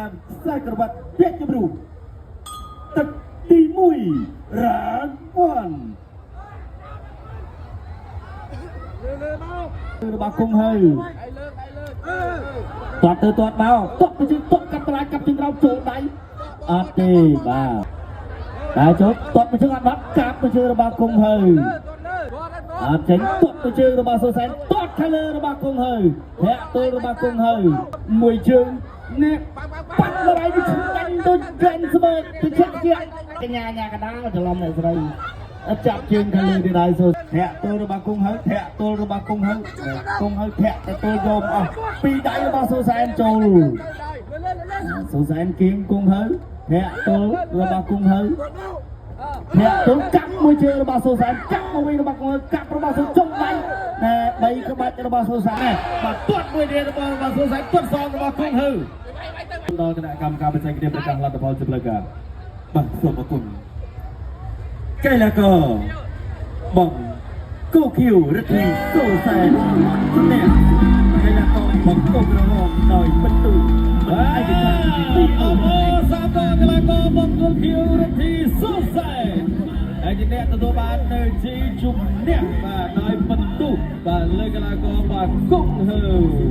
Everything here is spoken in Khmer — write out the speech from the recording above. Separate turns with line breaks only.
នាមខ្សែក្រវ៉ាត់ពាក់ជំរុះទឹកទី1 round 1 របស់គង់ហើយទាត់ទៅទាត់មកទាត់ទៅជើងទាត់កាប់តម្លៃកាប់ជើងក្រោមចូលដៃអត់ទេបាទតែចូលទាត់ទៅជើងអត់បាត់កាប់ទៅជើងរបស់គង់ហើយអត់ចេញទាត់ទៅជើងរបស់សូសែនទាត់ខាងលើរបស់គង់ហើយធាក់ទល់របស់គង់ហើយមួយជើងនេះបាត់តម្លៃនេះឆ្ងាញ់ដូចក្លែនស្មើទៅជាក់ជាក់កញ្ញាញ៉ាកដាលច្រឡំអ្នកស្រី ចាប់ជើងខាងលើទៀតហើយសូធាក់ទល់របស់គង់ហើយធាក់ទល់របស់គង់ហើយគង់ហើយធាក់ទៅទល់យកអស់ពីរដៃរបស់សូសែនចូលសូសែនគៀងគង់ហើយធាក់ទល់របស់គង់ហើយធាក់ទល់កាប់មួយជើងរបស់សូសែនកាប់មកវិញរបស់គង់ហើយកាប់របស់សូចុងដៃណែបីក្បាច់របស់សូសែនបាទទាត់មួយទៀតរបស់សូសែនទាត់សងរបស់គង់ហើយ
ដល់គណៈកម្មការបច្ចេកទេសប្រកាសលទ្ធផលជាផ្លូវការបាទសូមអរគុណកីឡាករបងគូខៀវរិទ្ធីសូសែនជំនះកីឡាករបង្គោលក្រហមដោយពិន្ទុបាទឯកសារពី
អបអរសាទរកីឡាករបង្គោលខៀវរិទ្ធីសុសែនហើយជាអ្នកទទួលបាននៅជាជំនះបាទដោយពិន្ទុបាទលើកីឡាករបាទគង់ហឺ